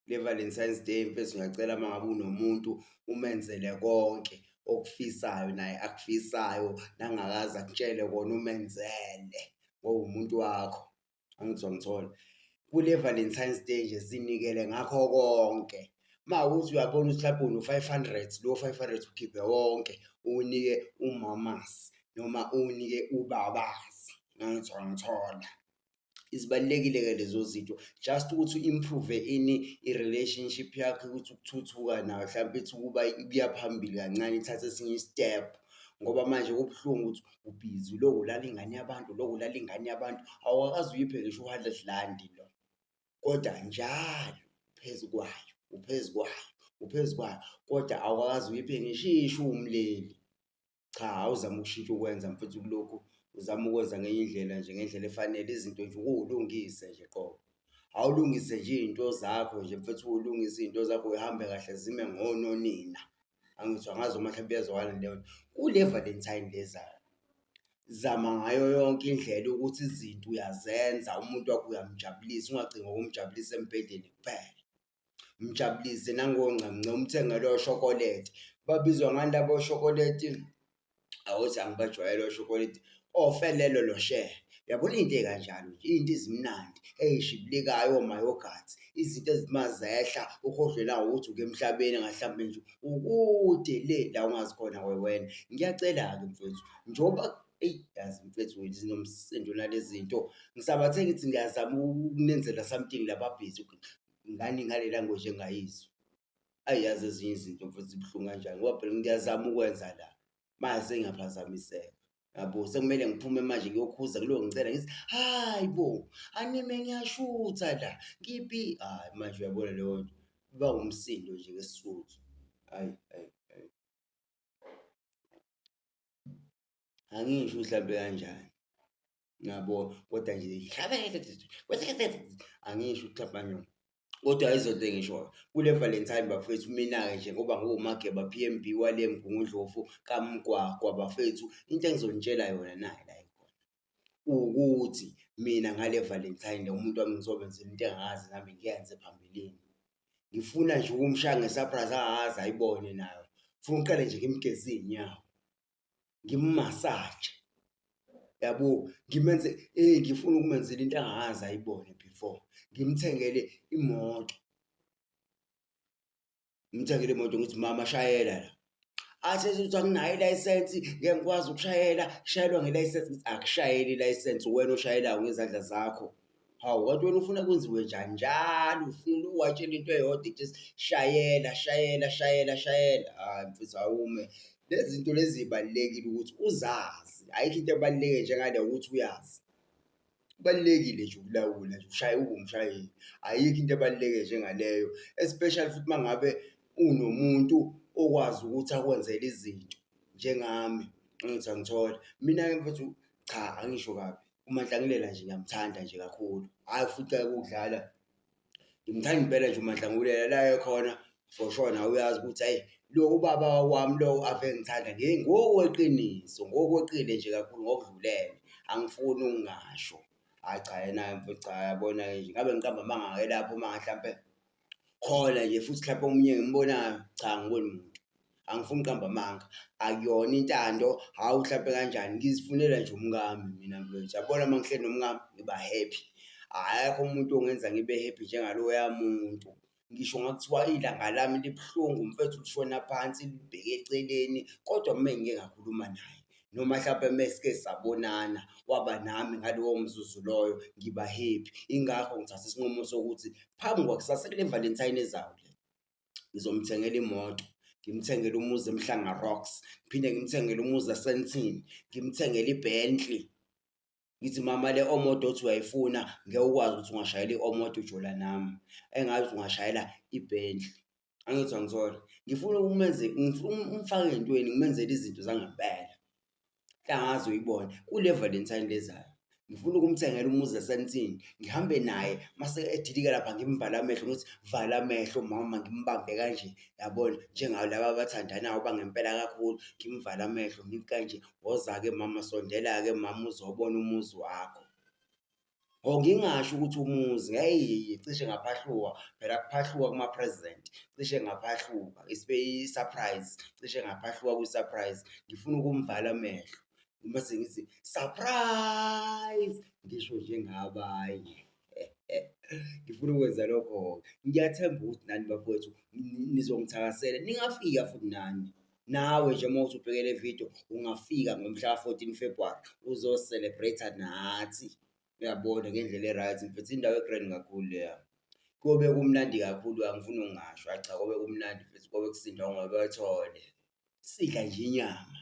Kule Valentine's Day mfethu ngiyacela uma ngabe unomuntu umenzele konke okufisayo naye akufisayo nangakaze akutshele kona umenzele ngoba umuntu wakho. Angithi uyangithola? Kule Valentine's Day nje zinikele ngakho konke. Uma kuwukuthi uyabona ukuthi mhlampe uno-500, lowo 500 ukhiphe wonke uwunike umamasi noma uwunike ubabazi. Angithi uyangithola? Zibalulekile-ke lezo zinto just ukuthi u-improve ini i-relationship yakho ukuthi ukuthuthuka nayo hlampe ithi ukuba kuya phambili kancane ithathe esinye i-step ngoba manje kubuhlungu ukuthi ubhizi ulokhu ulala ingane yabantu, ulokhu ulala ingane yabantu, awukaze uyiphe ngisho u-hundred randi lo, kodwa njalo uphezu kwayo, uphezu kwayo, uphezu kwayo, kodwa awukaze uyiphe ngisho ishumi leli. Cha, awuzame ukushintsha ukwenza mfethu kulokhu, uzame ukwenza ngenye indlela nje ngendlela efanele izinto nje uwulungise nje qobo. Awulungise nje iy'nto zakho nje mfethu ulungise iy'nto zakho y'hambe kahle zime ngononina. Angithi angazi noma mhlawumbe iyazwakala leyo nto. Kule Valentine le ezayo, zama ngayo yonke indlela ukuthi izinto uyazenza umuntu wakho uyamjabulisa, ungagcini ngokumjabulisa embhedeni kuphela. Mjabulise nangongcamngce umthengele oshokoledi. Babizwa ngani labo oshokoledi? Awuthi angibajwayele oshokoledi, ofelelo loshe. Uyabona iy'nto ey'kanjalo nje, iy'nto ezimnandi ey'shibilikayo omayogathi, izinto ezithi uma zehla ukhohlwe nawukuthi uke emhlabeni mhlampe nje ukude le la ongazi khona kwawena. Ngiyacela-ke mfwethu njengoba eyi yazi mfethu zinomsindo nale zinto, ngisabathe ngithi ngiyazama ukunenzela something laba bhizi ngani ngale language engingayizwa. Ayi yazi ezinye izinto mfethu zibuhlungu kanjani ngoba phela ngiyazama ukwenza la manje sengiyaphazamiseka yabo sekumele ngiphume manje ngiyokhuza kulowo ngicela ngithi hayi bo anime ngiyashutha la ngiphi hayi manje uyabona leyo nto kuba ngumsindo nje ngesisuthu hayi hayi hayi angisho mhlampe kanjani yabo kodwa nje angisho ukuthi mhlawumbe kodwa izinto engishoyo kule Valentine bafethu mina-ke nje ngoba ngiwuMageba P_M_B wale Mgungundlovu kaMgwagwa bafethu into engizonitshela yona nayi la ikhona ukuthi mina ngale Valentine le umuntu wami ngizobenzela into engakaze nami ngiyenze phambilini. Ngifuna nje ukumshaya nge-surprise angakaze ayibone nayo. Ngifuna ukuqale nje ngimgeze iy'nyawo. Ngimmasaje yabo, ngimenze eh ngifuna ukumenzela into angakaze ayibone before, ngimthengele imoto. Ngimthengele imoto ngithi mama shayela la. Athi ethi anginayo ilayisensi ngeke ngikwazi ukushayela, kushayelwa ngelayisensi. Ngithi akushayeli ilayisensi uwena oshayelayo ngezandla zakho. Hawu kanti wena ufuna kwenziwe njani? Njalo ufuna uwatshela into eyodwa ithi shayela shayela shayela shayela. Hhayi mfethu awume. Lezi zinto lezi zibalulekile ukuthi uzazi, ayikho into ebaluleke njengale ukuthi uyazi. Kubalulekile nje ukulawula nje ushaye ube umshayeli, ayikho into ebaluleke njengaleyo especially futhi uma ngabe unomuntu okwazi ukuthi akwenzele izinto njengami, angithi uyangithola. Mina-ke mfethu cha angisho kabi. UManhlangulela nje ngiyamthanda nje kakhulu, hhayi futhi ukudlala ngimthanda impela nje uManhlangulela la ekhona for sure nawe uyazi ukuthi hhayi lo ubaba wami lo ave engithanda ngokweqiniso, ngokweqile nje kakhulu ngokudlulele, angifuni ukungasho. Hhayi cha yena-ke mfethu cha yabona-ke nje ngabe ngiqamba amanga-ke lapho uma hlampe khona nje futhi mhlampe omunye engimbonayo, cha angiboni muntu. Angifuni ukuqamba amanga, akuyona intando, hhawu hlampe kanjani, ngizifunela nje umkami mina mfethu. Yabona uma ngihleli nomkami ngiba happy, akekho umuntu ongenza ngibe happy njengaloya muntu. Ngisho kungakuthiwa ilanga lami libuhlungu mfethu lishona phansi libheke eceleni, kodwa uma ngike ngakhuluma naye noma hlampe mesike sabonana waba nami ngalowo mzuzu loyo ngiba happy. Yingakho ngithathe isinqumo sokuthi phambi kwakusasa kule Valentine ezayo le, ngizomthengela imoto, ngimthengele umuzi eMhlanga Rocks, ngiphinde ngimthengele umuzi eSandton, ngimthengele i-Bentley. Ngithi mama le omoto othi uyayifuna ngeke ukwazi ukuthi ungashayela i-omoto ujola nami, engathi ungashayela i-Bentley. Angithi uyangithola? Ngifuna ukumenze, ngifuna umfake ey'ntweni ngimenzele izinto zangempela. Angazi uyibone kule Valentine lezayo ngifuna ukumthengela umuzi eSandton ngihambe naye mase edilika lapha ngimvale amehlo ngithi vala amehlo mama ngimbambe kanje yabona njengawo laba abathandanayo bangempela kakhulu ngimvale amehlo ngithi kanje woza-ke mama sondela-ke mama uzobona umuzi wakho. Or ngingasho ukuthi umuzi, hheyi cishe ngaphahluka, phela kuphahluka kuma-present, cishe ngaphahluka i-surprise, cishe ngaphahluka kwi-surprise. Ngifuna ukumvala amehlo mase ngithi surprise, ngisho njengabanye. Ngifuna ukwenza lokho-ke. Ngiyathemba ukuthi nani bafowethu nizongithakasela, ningafika futhi nani. Nawe nje uma uthi ubheke le video ungafika ngomhla ka-14 February uzo-celebrate-a nathi. Uyabona ngendlela e-right mfethu indawo e-grand kakhulu leya. Kobe kumnandi kakhulu angifuni ukungasho, hhayi cha kobe kumnandi mfethu kobe kusindwa ngobethole. Sidla nje inyama.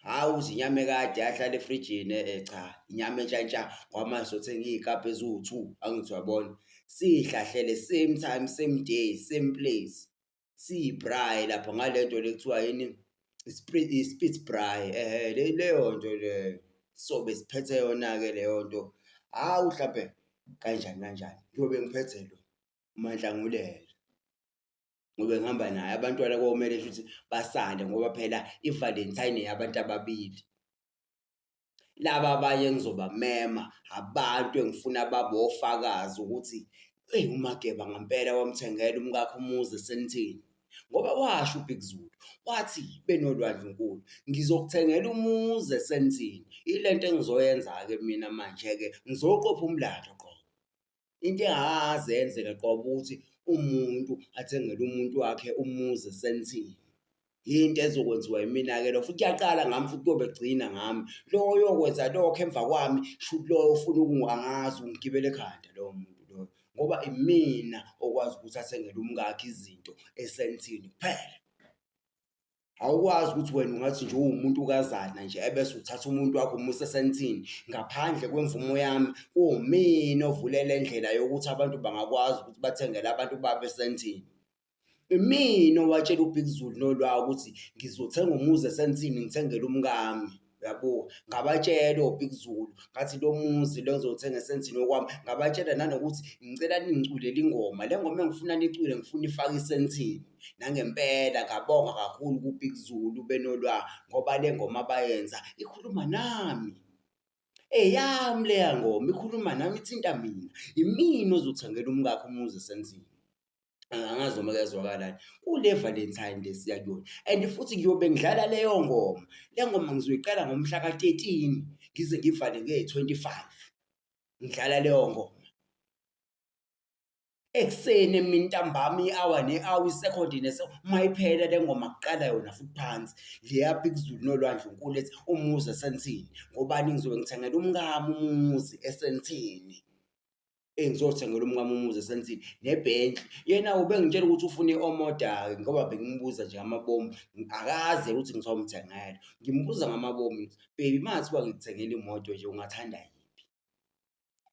Hhayi ukuthi inyama ekade yahlala efrijini e-e cha, inyama entsha ntsha ngoba manje sothenga iy'kabha eziwu-two, angithi uyabona. Siy'hlahlele same time, same day, same place. Siyibrayi lapha ngale nto le kuthiwa yini, i-spit braai, ehhe leyo nto leyo. Sobe siphethe yona-ke leyo nto. Hhawu hlampe kanjani kanjani, ngiyobe ngiphethe lo uManhlangulela. Ngobe ngihamba naye abantwana komele shuthi basale ngoba phela i-Valentine eyabantu ababili. Laba abanye engizobamema abantu engifuna babe ofakazi ukuthi eyi uMageba ngampela wamthengela umkakhe umuzi eSandton. Ngoba washo uBig Zulu wathi benoLwandle Nkulu ngizokuthengela umuzi eSandton. Ile nto engizoyenza-ke mina manje-ke ngizoqopha umlando qobo. Into engakaze yenzeke qobo ukuthi umuntu athengele umuntu wakhe umuzi eSandton. Yinto ezokwenziwa yimina-ke lo futhi kuyaqala ngami futhi kuyobe kugcina ngami. Lo oyokwenza lokho emva kwami shuthi loyo ufuna angazi ungigibela ekhanda lowo muntu loyo ngoba imina okwazi ukuthi athengele umkakhe izinto eSandton kuphela. Awukwazi ukuthi wena ungathi nje uwumuntukazana nje ebese uthatha umuntu wakho umuse eSandton ngaphandle kwemvumo yami. Kuwumina ovule le ndlela yokuthi abantu bangakwazi ukuthi bathengele abantu babo eSandton. Imina owatshela uBig Zulu noLwa ukuthi ngizothenga umuzi eSandton ngithengele umkami. Uyabo? Ngabatshela oBig Zulu ngathi lo muzi lo engizowuthenga eSandton okwami. Ngabatshela nanokuthi ngicela ningiculele ingoma, le ngoma engifuna niyicule ngifuna ifake iSandton. Nangempela ngabonga kakhulu kuBig Zulu benoLwa ngoba le ngoma abayenza ikhuluma nami. Eyami leya ngoma ikhuluma nami ithinta mina. Imina ozothengela umkakhe umuzi eSandton. Angazi noma kuyazwakala yini. Kule Valentine le siya kuyona and futhi ngiyobe ngidlala leyo ngoma. Le ngoma ngizoyiqala ngomhla ka-13 ngize ngivale nge-25 ngidlala leyo ngoma. Ekuseni, emini, ntambama, i-hour ne-hour, isekhodi uma iphela le ngoma kuqala yona futhi phansi. Leya Big Zulu noLwandle Nkulu ethi umuzi eSandton. Ngobani? Ngizobe ngithengela umkami umuzi eSandton. Engizothengela umkami umuzi eSandton neBentley. Yena ubengitshela ukuthi ufuna i-Omoda-ke ngoba bengimbuza nje ngamabomu, akaze ukuthi ngizomthengela. Ngimbuza ngamabomu ngithi, baby uma kungathiwa ngikuthengela imoto nje ungathanda yiphi?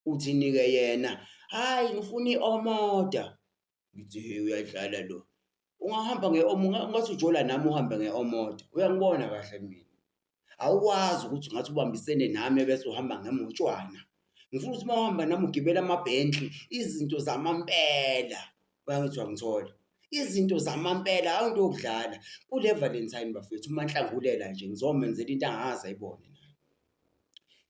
Uthini-ke yena? Hhayi ngifuna i-Omoda. Ngithi he uyadlala lo. Ungahamba ungathi ujola nami uhambe nge-Omoda, uyangibona kahle mina. Awukwazi ukuthi ungathi ubambisene nami ebese uhamba ngemotshwana. Ngifuna ukuthi uma uhamba nami ugibele ama-Bentley, izinto zamampela. Uyangithi uyangithola? Izinto zamampela hhayi into yokudlala. Kule Valentine bafethu uManhlangulela nje ngizomenzela into angakaze ayibone naye.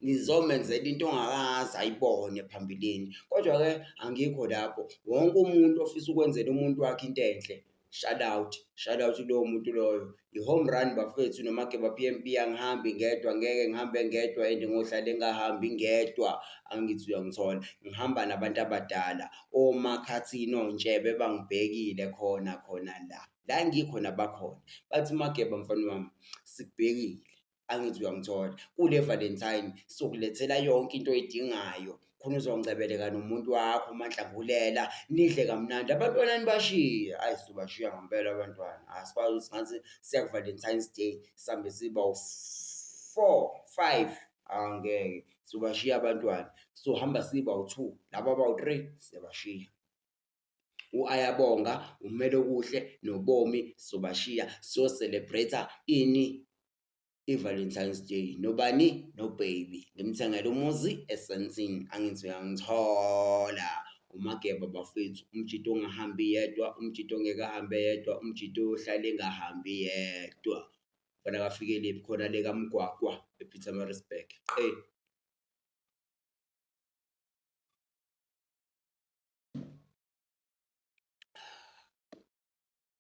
Ngizomenzela into ongakaze ayibone phambilini. Kodwa-ke angikho lapho, wonke umuntu ofisa ukwenzela umuntu wakhe into enhle, shout out, shout out kulowo muntu loyo. I-home run bafethu noMageba P_M_B angihambi ngedwa, ngeke ngihambe ngedwa and ngohlale ngingahambi ngedwa, angithi uyangithola. Ngihamba nabantu abadala, oMakhathini, oNtshebe bangibhekile khona khona la, la engikhona bakhona. Bathi Mageba mfana wami sikubhekile. Angithi uyangithola? Kule Valentine sokulethela yonke into oyidingayo khona uzongcebeleka nomuntu wakho uMandlambulela nidle kamnandi. Abantwana nibashiye, ayi sobashiya ngempela abantwana. Asikwazi ukuthi ngathi siya ku-Valentine's Day sihambe siba u-four, five, angeke. Sobashiya abantwana, sohamba siba u-two, laba abawu-three siyabashiya. U-Ayabonga, uMelokuhle noBomi sobashiya siyo-celebrate-a ini? I-Valentine's Day nobani? No-baby. Ngimthengele umuzi eSandton, angithi uyangithola. UMageba bafethu, umjita ongahambi yedwa, umjita ongeke ahambe yedwa, umjita oyohlala engahambi yedwa. Mfana kaFikelephi khona le kaMgwagwa ePietermaritzburg. Qe.